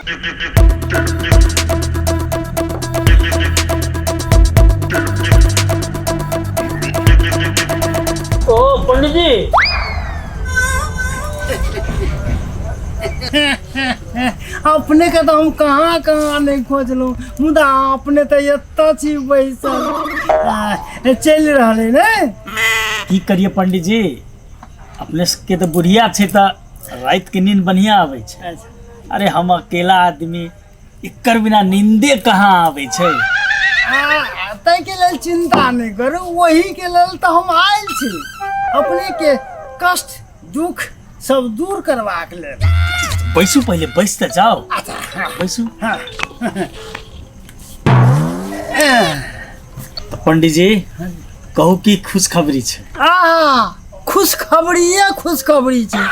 ओ पंडित जी। अपने के तऽ हम कहाँ कहाँ नहि खोजलहुँ, मुदा अपने तऽ एतऽ छी बैसल। चलि रहल है ने? की करिए पंडित जी, अपने सबके तऽ बुढ़िया छै तऽ राति के नींद बढ़िया आबै छै। अच्छा। अरे हम अकेला आदमी, एकर बिना नींदे कहाँ आबै छै। ताहिके लेल चिंता नहि करू, ओहीके लेल तऽ हम आयल छी, अपनेके कष्ट दुख सब दूर करबाक लेल। बैसू, पहिले बैस तऽ जाओ। अच्छा, हाँ। बैसू। हाँ। तऽ पंडित जी कहू, की खुशखबरी छै? आहा, खुशखबरीए खुशखबरी छै।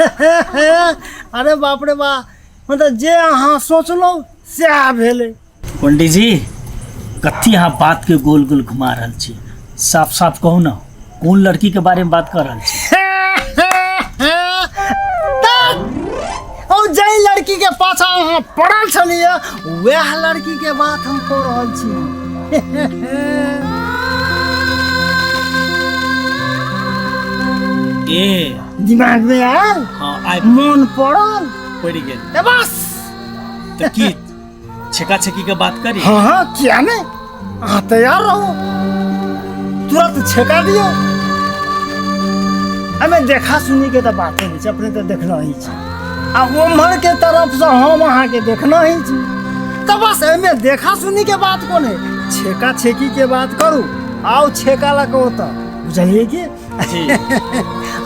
अरे बाप रे बा, मतलब जे अहाँ सोचलहुँ सएह भेलै। पंडित जी, कथी अहाँ बात के गोल गोल घुमा रहल छी? साफ साफ कहू ना, कोन लड़की के बारे में बात कर रहल छी? ओ जाहि लड़की के पाछा अहाँ पड़ल छलियै, वएह लड़की के बात हम कऽ रहल छी। ए दिमाग में आयल? हाँ, आइ मोन पड़ल? पड़ि गेल। तऽ बस। तऽ की छेका छेकी के बात करी? हाँ हाँ, किया नहीं, अहाँ तैयार रहो, तुरंत छेका दियौ। एहिमे देखा सुनी के तऽ बाते नहि छै, अपने तऽ देखना ही छै आ ओम्हर के तरफसँ हम अहाँके देखना ही छी, तऽ बस एहिमे देखा सुनी के बात कोन है? छेका छेकी के बात करू, आउ छेका लऽ कऽ ओतऽ, बुझलियै कि? जी।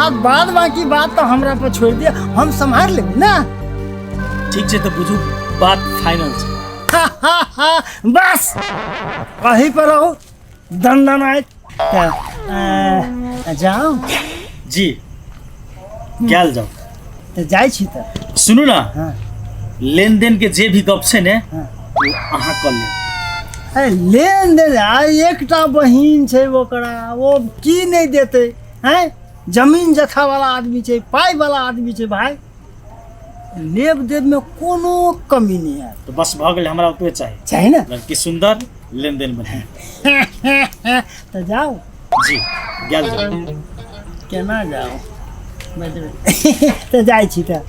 आ बाद बाकी बात तऽ हमरा पर छोड़ि दिअ, हम सम्हारि लेबै ने। ठीक छै, तऽ बुझू बात फाइनल छै। बस कहीं पर रहू दन दन आयत तऽ जाउ। जी, गेल जाउ। तऽ जाइ छी तऽ। सुनू ना। हाँ। लेन देन के जे भी गप छै ने, हाँ। ओ अहाँ कऽ लेब। अरे लेन देन, आ एकटा बहिन छै, ओकरा ओ की नहि देतै? हैं, जमीन जथा वाला आदमी छै, पाइ वाला आदमी छै भाय, लेब देब में कोनो कमी नहीं है। तऽ बस भऽ गेल, हमरा ओतबे चाही। चाही ने? लड़की सुंदर, लेन देन बढ़िया। तऽ जाउ। जी, गेल जाउ। केना जाउ? बजबै तऽ जाइ छी तऽ।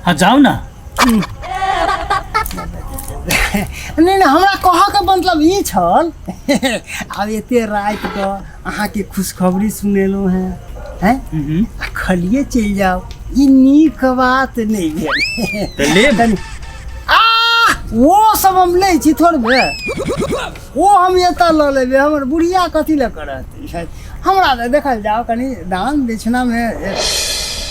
हाँ, जाउ ना। नहि नहि, हमरा कहऽके मतलब ई छल, आब एते रातिके अहाँके खुशखबरी सुनेलहुँ हेँ, हैं, आ खलिए चलि जाउ, ई नीक बात नहि भेल। तऽ लेब। कनि आ ओ सब हम लै छी थोड़बे, ओ हम एतऽ लऽ लेबै, हमर बुढ़िया कथी लए करत? हमरा तऽ देखल जाओ, कनि दान दक्षिणामे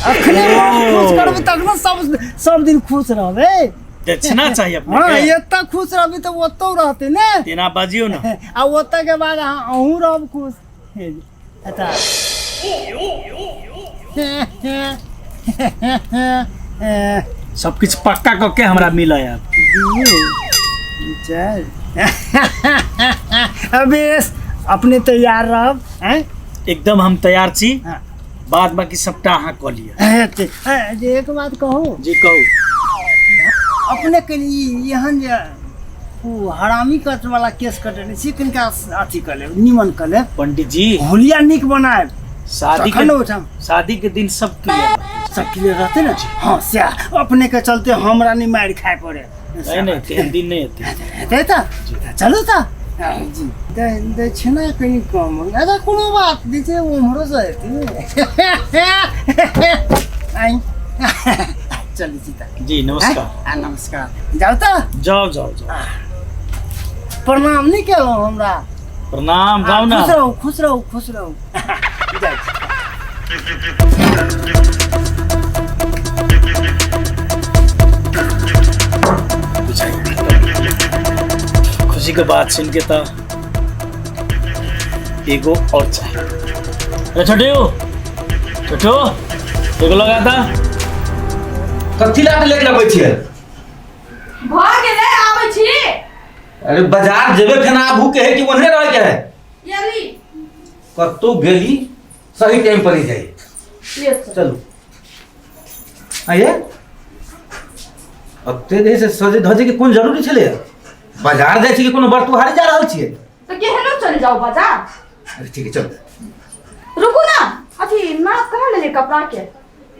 अखने मन खुश करबै तखने सब सब दिन खुश रहबै। दक्षिणा चाहिए अपने हाँ। के? एतऽ खुश रहबै तऽ ओतौ रहतै ने। तेना बाजियौ ना। आ ओतऽ के बाद अहाँ अहूँ रहब खुश। अच्छा, सब किछु पक्का कऽ के हमरा मिलऽ आयब। दू चारि, बेस, अपने तैयार रहब, हैं? एकदम, हम तैयार छी। हाँ। बाद बाकी सबटा अहाँ कऽ लिअ। जे एक बात कहू? जी, कहू। अपने कनि ई एहन जे ओ हरामी कट वाला केस कटेने छी, कनिका अथी कऽ लेब, निमन कऽ लेब। पंडित जी, हुलिया नीक बनायब। शादी तखन के ओहिठाम शादी के दिन सब क्लियर। सब क्लियर रहतै ने? हाँ, सएह, अपने के चलते हमरा नहि मारि खाय पड़े। नहीं नहीं, तेहन दिन नहीं हेतै। हेतै तऽ चलू तऽ। जी, दक्षिणा कनि कम। अच्छा, कोनो बात नहि छै, उम्हरोसँ हेतै। आइ चलू जी तऽ। जी, नमस्कार। आ नमस्कार, जाउ तऽ। जाओ जाओ जाओ। प्रणाम नहि केलहुँ हमरा? प्रणाम, जाओ ना। खुश रहू, खुश रहू, खुश रहू, जाइ छी। खुशी के बात सुन के तो एगो और चाहिए। अरे छोटू, छोटू, एगो लगा था। कथी लए के लेट लगबै छियै? भऽ गेलै, आबै छी। अरे बाजार जेबे फेना आबू के है कि ओन्हे रह के है? यली। कतौ गेली सही टाइम पर नहीं जाई। लेट। चलू, आइए। ओते जे से सजे धजे के कोन जरूरी छलै? बाजार जाइ छी कि कोनो बरतुहारी जा रहल छियै? तऽ केहनो चलि जाउ बाजार। अरे ठीक है, चल। रुकू ना, अथी नाप कहाँ लेलियै कपड़ा के?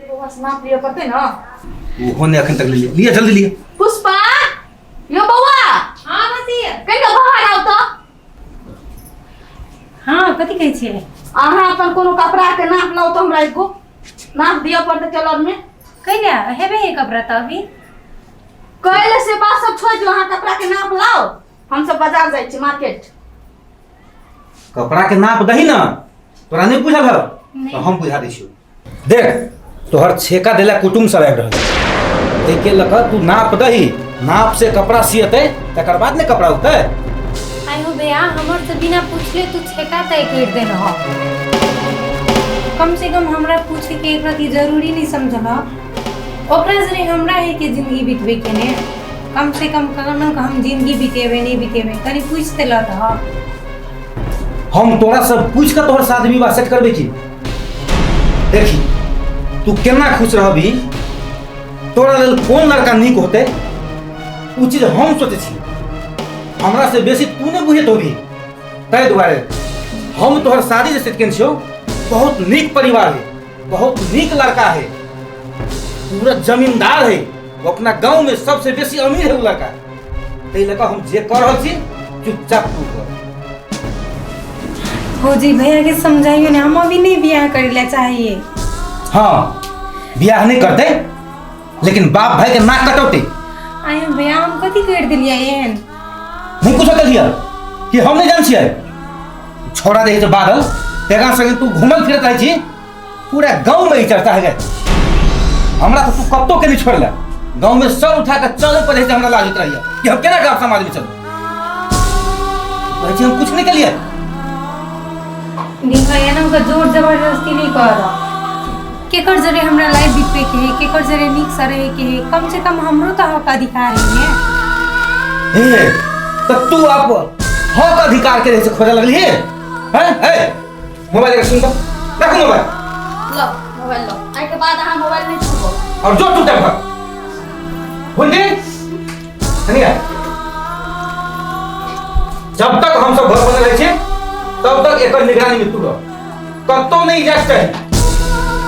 बौआ से नाप लिअ पड़तै ने। ओहो ने अखन तक लेलियै। लिअ जल्दी लिअ। पुष्पा, यो बौआ। हाँ मसी। कनि बाहर आउ तऽ। हाँ, कथी कहै छियै? अहाँ अपन कोनो कपड़ा के नाप लाउ तऽ, हमरा एगो नाप दिअ पड़तै टेलर में। कैला हेबे है कपड़ा तऽ अभी? कैले से बात सब छोड़ि दियौ, अहाँ कपड़ा के नाप लाउ, हम सब बाजार जाइ छी मार्केट। कपड़ा के नाप दही ना, तोरा नहीं बुझल है नहीं। तो हम बुझा दै छियौ। देख, तोहर छेका देला कुटुम सब आबि रहल छै, ताहिके लऽ कऽ तू नाप दही, नाप से कपड़ा सियतै, तकर बाद ने कपड़ा उगतै। आइ हो भैया, हमर से बिना पूछले तू छेका तय कर देल हो। कम से कम हमरा पूछे के एक रति जरूरी नहीं समझल। ओकरा जरे हमरा है के जिंदगी बितबे के ने, कम से कम कोनो के हम जिंदगी बितेबे नहीं बितेबे, कनी पूछ ते लत ह। हम तोरा से पूछ कऽ तोहर शादी विवाह सेट करबै की? देखी, तू केना खुश रहबी, तोरा लेल कोन लड़का नीक होतै, ओ चीज हम सोचै छी। हमरा से बेसी तू नहि बुझैत होबी। ताहि दुआरे हम तोहर शादी जे सेट केने छियौ, बहुत नीक परिवार है, बहुत नीक लड़का है, पूरा जमींदार है, वो अपना गांव में सबसे बेसी अमीर है उ लड़का। ताहि लऽ कऽ हम जे कऽ रहल छी, चुपचाप तू कर। भौजी, भैया के समझाइयो ने, हम अभी नहीं बियाह करे ला चाहिए। हाँ, बियाह नहीं करते, लेकिन बाप भाई के नाक कटौते। आइ हो भैया, हम कथी कर देलियै एहन? नहीं कुछ कहिया कि हम नहीं जान छियै। छोड़ा रही छै बादल, तेरा संगे तू घूमल फिरत रहै छी, पूरा गांव में ई चर्चा है गए। हमरा तो तू कत्तो के नहीं छोड़ला। गांव में सर उठा के चले पड़े छै, हमरा लाज रहैया कि हम केना गांव समाज में चलू। कहै छी हम कुछ नहीं केलियै। देखा या ना, ओकरा जोर जबरदस्ती नहीं कर। केकर जरे हमरा लाइफ बितबे के है, केकर जरे नीक से रहे के है, कम से कम हमरो तो हक अधिकार है ने। हे, तो तू आप हक अधिकार के रहे से खोजे लगली है? हैं? हे, मोबाइल के सुन तो रखो मोबाइल। लो मोबाइल लो, आइ के बाद अहाँ मोबाइल नहीं छूबो। और जो टूटे घर हुंडी सुनिए, जब तक हम सब घर बन रहे छियै तब तक एकर निगरानी में तू रह, कतौ नहीं जाए चाही।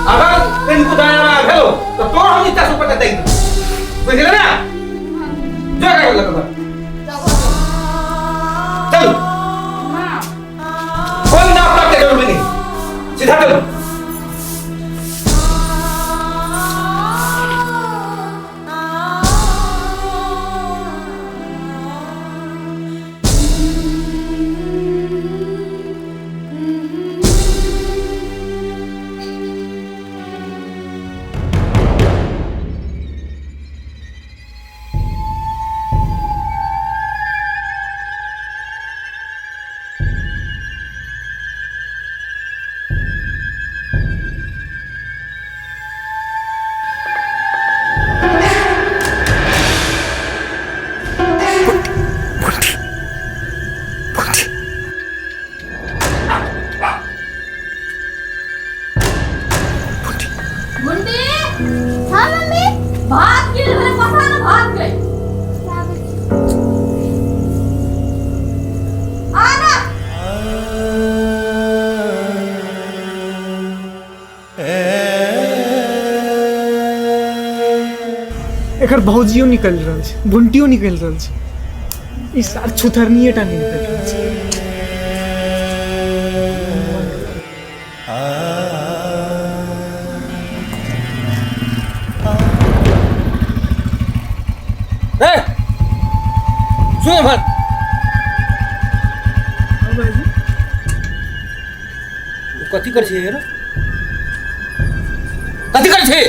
अगर कनिको दाया बाया भेलो तो तोर हम नीचा से ऊपर तक देख, बुझले ना? जो कर लग घर चल। हाँ। कोई नाप ताप के जरूरी नहीं, सीधा चलो। गुंडी। हाँ मम्मी। भात गिर भेलै, पता न भात गई। आना। एकर भौजियो निकलि रहल छै, भुंटियो निकलि रहल छै, ई सार छुथरनिए टा नहि निकलि रहल छै। ए, सुन भर। हाँ भाईजी। कथी करै छै रे? कथी करै छै?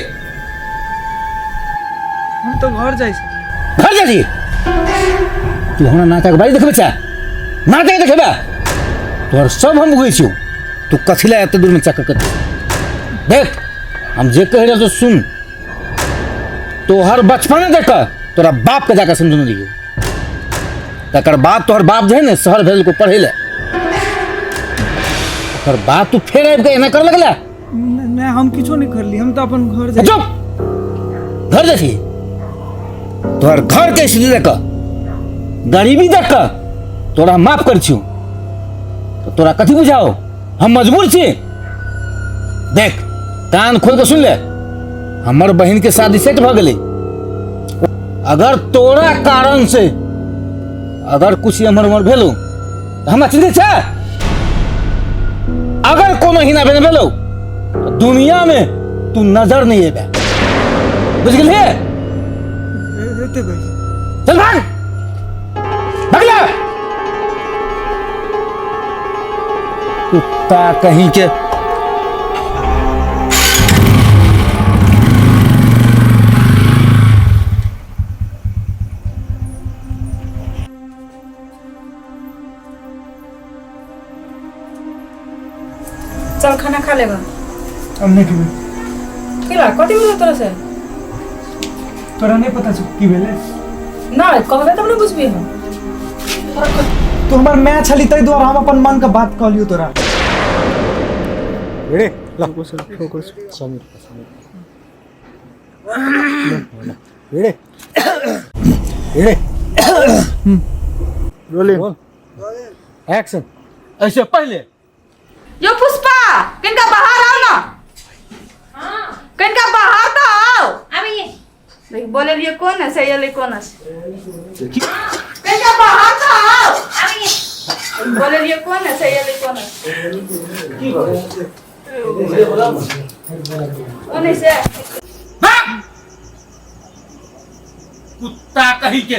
हम तऽ घर जाइ छी। घर जाइ छी? तू हमरा नाटक बारी देखबै छै? नाटक देखेबे? तोहर सब हम बुझै छियौ। तू कथी लए एते दूरमे चक्कर कर? देख, हम जे कहि रहल छियौ सुन। तोहर बचपने देख कऽ तोरा बापके जाकऽ समझौने रहियौ, तकर बाद तोहर बाप जे है ने शहर भेजलको पढ़ै लए, ओकर बाद तू फेर आबि कऽ एना करऽ लगला। नहि, हम किछो नहि करली, हम तऽ अपन घर जाइ। चुप, घर जाइ छी। तोहर घर के स्थिति देख कऽ, गरीबी देख कऽ तोरा हम माफ कर छियौ। तो तोरा कथी बुझाओ, हम मजबूर छी। देख कान खोल के सुन ले, हमर बहिन के शादी सेट भऽ गेलै। अगर तोरा कारण से अगर कुछ एम्हर उम्हर भेलो तऽ हमरा चिन्है छै? अगर कोनो हिना भेल भेलो तऽ दुनिया में तू नजर नहीं एबे, बुझ गेलिए? हेतै भाई। चल भाग, भगला कुत्ता कहीं के। चल खाना खा लेगा। हम नहीं खेबै। केला कथी भेलो तोरा से? तोरा नहीं पता छौ की भेलै? नहीं कहबे तब ने बुझबी हम। तू हमर माय छली ताहि दुआरे हम अपन मन के बात कहलियौ तोरा। रे ला रे रे रोलिंग एक्शन। ऐसे पहले यो पुष्पा किनका बाहर आओ ना, किनका बाहर तो आओ। आबैये। देख बोले लिए कौन है सही ले कौन है, किनका बाहर तो आओ। आबैये। बोले लिए कौन है सही ले कौन है, कौन है से? कुत्ता कहीं के।